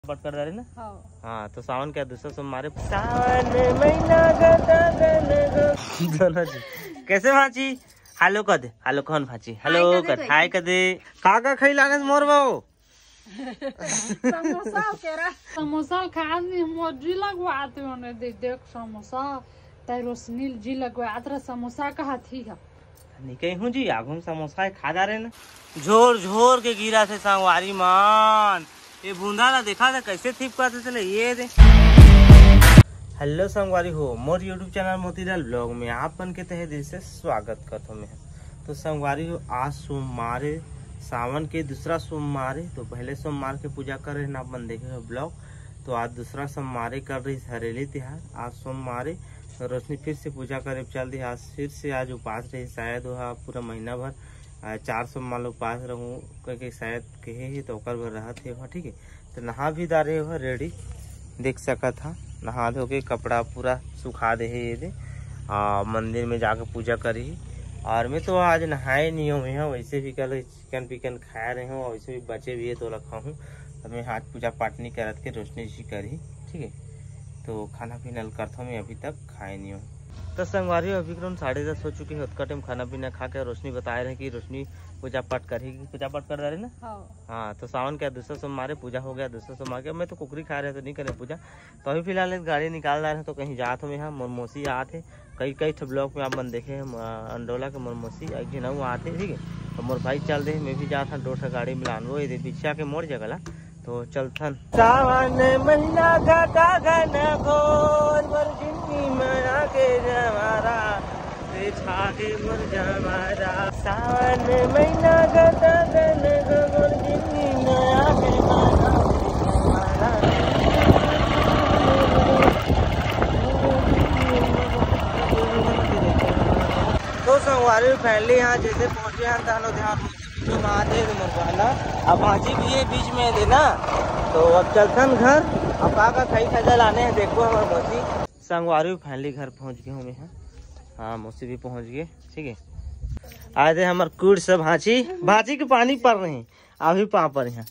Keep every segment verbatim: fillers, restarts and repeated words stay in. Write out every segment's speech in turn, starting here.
पट कर डारे ना। हाँ। हाँ, तो सावन के दूसरा सोमवार है। सावन महीना गता गन गो। दोनों जी। कैसे भांची? हेलो कह दे, हेलो कौन भांची? हेलो हाय कह दे, कह दे। हाय कह दे। का का खई लाने मोर बाबू? समोसा केरा। समोसा खा नी, मोर जी लगवाते होने दे, देख समोसा, तै रोशनी जी लगवात रहा समोसा कहा थी है। नहीं कहीं हूँ जी, आगू में समोसा है, खा जा रहे ना। झोर झोर के गिरा थे संगवारी मान, ये बूंदा ला देखा था कैसे थिपका थे, चले ये दे। हेलो संगवारी हो, मोर YouTube चैनल मोतीलाल ब्लॉग में आप मन के तहे दिल से स्वागत करत हूँ मैं। तो संगवारी हो, आज सोमवार है, सावन के दूसरा सोमवार है। तो पहले सोमवार के पूजा कर रहे हैं, आप मन देखे हो ब्लॉग। तो आज दूसरा सोमवार कर रही हरेली तिहार, आज सोमवार है। तो रोशनी फिर से पूजा करे चल दी। आज फिर से आज उपास रही, शायद वह पूरा महीना भर आ, चार सोमवार उपास रहूँ करके शायद कहे ही, तो ओकर बर रहत हे वहाँ, ठीक है। तो नहा भी डारे हो रेडी, देख सकत हा, नहा धो के कपड़ा पूरा सुखा दे हे ये दे। आ, मंदिर में जाके पूजा करही। और मैं तो आज नहाए नहीं हूँ, मैं वैसे भी कल चिकन पिकन खाए रहे हूँ, और वैसे भी बचे भी है तो रखा हूँ। तो मैं आज पूजा पाठ नहीं करत के रोशनी जी करही, ठीक है। तो खाना पीना ल करता हूँ, मैं अभी तक खाए नहीं हूँ। तो संगवारी हो, अभी करीबन साढ़े दस हो चुके हैं। उतका टाइम खाना पीना खा के रोशनी बताए रहे कि रोशनी पूजा पाठ करही, कि पूजा पाठ कर डारे ना। हाँ। हाँ, तो सावन के दूसरा सोमवार है, पूजा हो गया दूसरा सोमवार के। मैं तो कुकरी खा रहे तो नहीं करे पूजा। तो अभी फिलहाल एक गाड़ी निकाल रहे हैं, तो कहीं जात हो यहाँ, मोर मौसी आत है। कई कई ठो ब्लॉग में आप मन देखे हैं, अ, अंडोला के मोर मौसी एक झन अउ आत है, ठीक है। तो मोर भाई चल दे, मैं भी जात हूँ, दो ठो गाड़ी में लानबो, ये दे बिछिया के मोर जगह ला। तो चलथन। सावन महीना घटा घन घोर, मोर जिंदगी में आके जमारा, रे छागे मोर जमारा। सावन महीना घटा घन घोर, मोर जिंदगी में आके जमारा। तो संगवारी फैमिली यहाँ जैसे पहुँचे हैं, तहन ध्यान जो महादेव मोर बहना, अब भांची भी ये बीच में दे ना, तो अब चलथन घर। अब का का खाई खाजा लाने हैं, देखो हमारे मौसी। संगवारी फाइनली घर पहुंच गए हूँ मैं। हाँ, मौसी भी पहुंच गए, ठीक है। आए दे हमार कुड़ सब भांची, भांची के पानी पर नहीं, अभी पाँव पर यहाँ।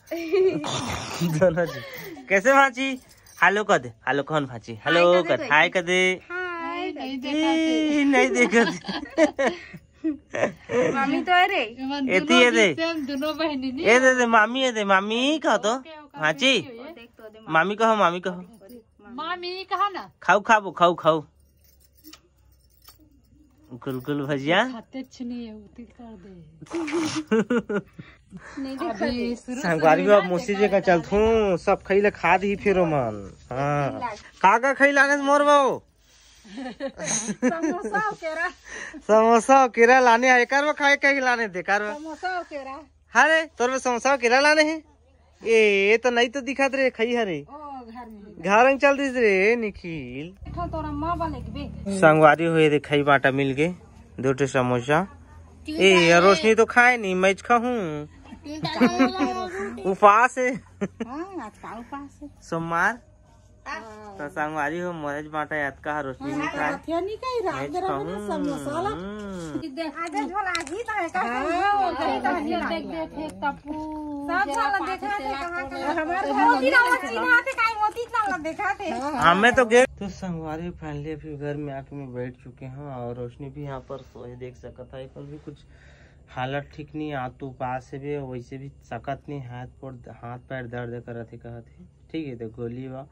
दोनों जी, कैसे भांची? हेलो कर दे, हेलो कौन भांची? हेलो कर दे, हाय कर दे। हाय, नहीं देखा थे। ई, नहीं देखा थे। मामी तो है रे। एती है दे। दोनों बहनी नहीं। ए दे दे, मामी है दे, मामी कहो तो। ओके, ओके, हाँ जी। ओके, ओके। देख तो दे मामी। मामी कहो, मामी कहो। मामी कहा ना। खाऊ खाबो, खाऊ खाऊ। गुलगुल भजिया। खाते अच्छे नहीं है, उतिल कर दे। नहीं देखा अभी थे। शुरू से संगवारी नहीं बाबू ना मौसी देखा जी का था। चलथूं, सब खैले खा दी फिर मन। हाँ। का का खैला ने मोर बाबू? समोसा अउ केरा। समोसा अउ केरा लाने आए, एकर में खाए के लाने दे, कर में। समोसा अउ केरा। अरे, तोर में समोसा अउ केरा लाने हे? ए, ये तो नहीं तो दिखत रे, खई हरे। ओ, घर में। घर में चल दिस रे, निखिल। देखो, तोरा माँ बने के बे। संगवारी हुए रे, खई बाटा मिल गए, दो ठो समोसा। ए, यार, रोशनी तो खाए नहीं, मैं खाहूँ। उपास है। हाँ, आज का उपास है। सोमवार। तो संगवारी हो, मोरेज बाटा याद का रोशनी नहीं खाए। हथिया नहीं कही, रात मैं में रहना खाऊं। समोसा वाला। हम्म। आगे झोला ही तो है, का हाँ, समोसा वाला? देख, देख, देख, तप्पू। सब झोला देखा थे, कहाँ, कहाँ। हमारे मोती ना वो चिन्हा थे, काई मोती इतना वाला देखा थे। हमें तो गे-, तो संगवारी फाइनली अभी घर में आके मैं बैठ चुके हैं और रोशनी भी यहाँ पर सोए, देख सकता है, पर भी कुछ हालत ठीक नहीं, आज तो उपास है भी, वैसे भी सकत नहीं, हाथ पर, हाथ पैर दर्द करत है, कहत है। ठीक है, तो गोली वा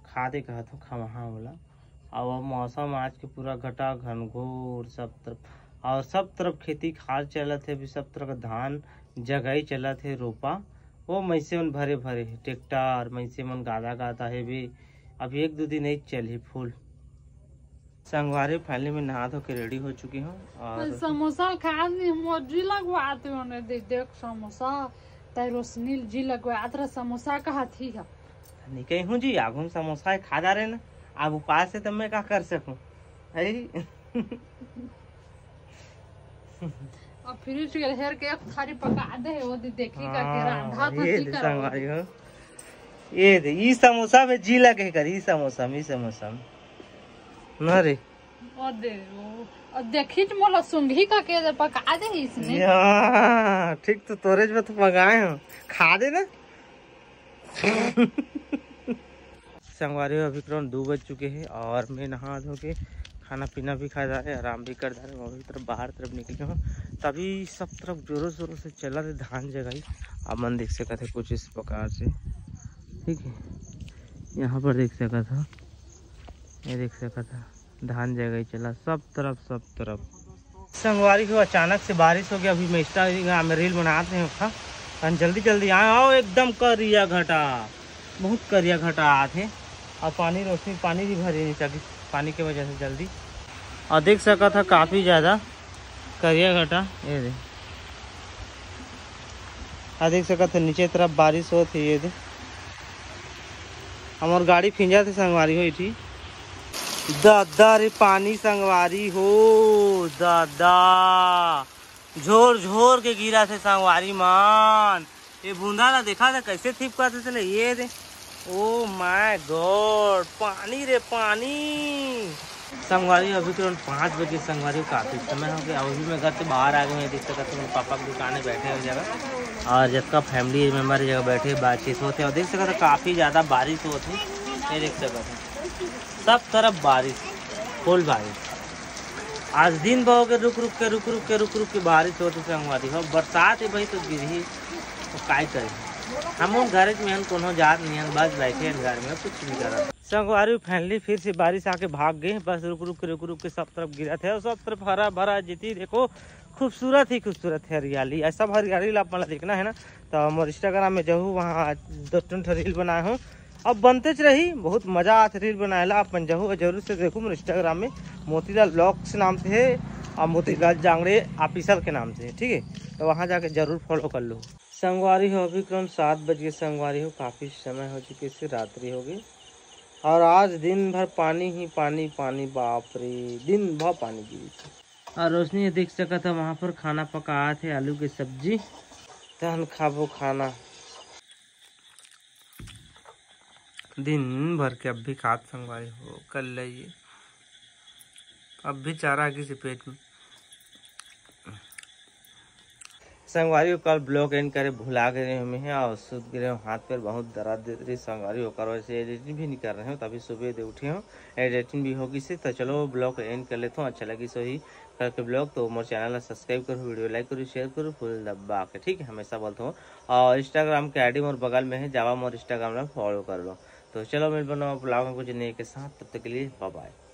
खा दे कहत हो, खमहा वाला। अब, अब मौसम आज के पूरा घटा घनघोर सब तरफ, और सब तरफ खेती खार चलत है अभी, सब तरफ धान जगाई चलत है, रोपा वो मइसे मन भरे भरे है, ट्रैक्टर मइसे मन गादा गादा है भी। अब एक दो दिन ही चलही फुल। संगवारी फाइनली मैं नहा धो के रेडी हो चुकी हूँ और समोसा खा नहीं, मोर जी लगवाते होने दे, देख समोसा, तै रोशनी जी लगवात रहा समोसा कहा थी है। नहीं कहीं हूँ जी, आगू में समोसा है, खा जा रहे ना, आप उपास है तो मैं का कर सकूँ, है? अब फ्रिज के हेर के एक थारी पका दे, वो दे देखी का के हाँ, रांधा था ये की दे करो। संगवारी हो, ये दे, ई समोसा में जी लगे कर, ई समोसा में, ई समोसा में। ना रे। और दे, वो, और देखी तो मोला सुंघी का के दे पका दे इसने। या, ठीक तो तोरे जो तो पकाए हो। खा दे ना। संगवारी हो, अभी करीबन दू बज चुके हे और मैं नहा धो के खाना पीना भी खा डारे, आराम भी कर डारे। मैं अभी तरफ बाहर तरफ निकले हूँ, तभी सब तरफ जोरों शोरों से चलत हे धान जगाई। आप मन देख सकत हे कुछ इस प्रकार से, ठीक है, यहाँ पर देख सकत हो, ये देख सकत हो धान जगाई चला सब तरफ, सब तरफ। संगवारी हो, अचानक से बारिश हो गया। अभी मैं Instagram में reel बनात रहे हूँ, हाँ, जल्दी जल्दी आए, आओ, एकदम करिया घटा, बहुत करिया घटा आत हे। और पानी, रोशनी पानी भी भरे नहीं सके पानी के वजह से जल्दी। और देख सकत हो काफ़ी ज़्यादा करिया घटा, ये दे, और देख सकत हो नीचे तरफ बारिश होत हे, ये दे, हमर गाड़ी फिंजात हे संगवारी हो, एठी दादा रे पानी संगवारी हो, दादा झोर झोर के गिरत हे संगवारी मन। ये बूंदा ला देखा था कैसे थिपकत हे, ये दे, oh my God, पानी रे पानी। संगवारी अभी तुरंत पाँच बजे संगवारी, काफ़ी समय हो गया। अभी मैं घर से बाहर आ गए हूँ, देख सकत हो पापा की दुकान में बैठे हुए जगह, और जबका family member जगह बैठे बातचीत होते हैं। और देख सकत हो काफ़ी ज़्यादा बारिश होत हे, ये देख सकत हो सब तरफ बारिश, full बारिश। आज दिन भर के रुक रुक के रुक रुक के रुक रुक के बारिश होत हे संगवारी हो। बरसात हे भाई तो गिरही, तो काय करे। हम उन घर में हन, कोनो जात नहीं हन, बस बैठे हन घर में, कुछ नहीं करत। संगवारी finally फिर से बारिश आके भाग गए। बस रुक रुक के रुक रुक के सब तरफ गिरत हे और सब तरफ हरा भरा, जिती देखो खूबसूरत ही खूबसूरत हरियाली। ऐसा हरियाली ला आप मन ला देखना है ना, तो मोर Instagram में जाहू, वहाँ दो तीन ठो reel बनाए हूँ। अब बनतेच रही, बहुत मजा आत reel बनाए ला। आप मन जाहू और जरूर से देखू मोर Instagram में, मोतीलाल vlogs नाम से है और मोतीलाल जांगड़े official के नाम से है, ठीक है, तो वहाँ जाके जरूर follow कर लो। संगवारी हो, अभी करीबन सात बज गए संगवारी हो, काफ़ी समय हो चुके से रात्रि हो गई और आज दिन भर पानी ही पानी, पानी, बाप रे, दिन भर पानी गिरी। और रोशनी देख सकत है वहाँ पर खाना पकात हे, आलू के सब्जी, तहन खाबो खाना। दिन भर के अब भी खात संगवारी हो, कल ले ये अब भी चारा गिस पेट में। संगवारी हो, कल vlog end करे भुला गए हमें हैं और सुत गए हूँ, हाथ पैर बहुत दर्द देत रही संगवारी हो, ओकर वजह से editing भी नहीं कर रहे हूँ। तभी सुबह दे उठे हूँ, editing भी हो गई से। तो चलो vlog end कर लेता हूँ, अच्छा लगी सो ही करके vlog, तो मोर channel ला subscribe करो, video like करो, share करो full दबा के, ठीक है। हमेशा बोलता हूँ, और Instagram के ID मोर बगल में है, जावा मोर Instagram ला follow कर लो। तो चलो मिल बनाओ vlog में कुछ नए के साथ, तब तक के लिए bye bye।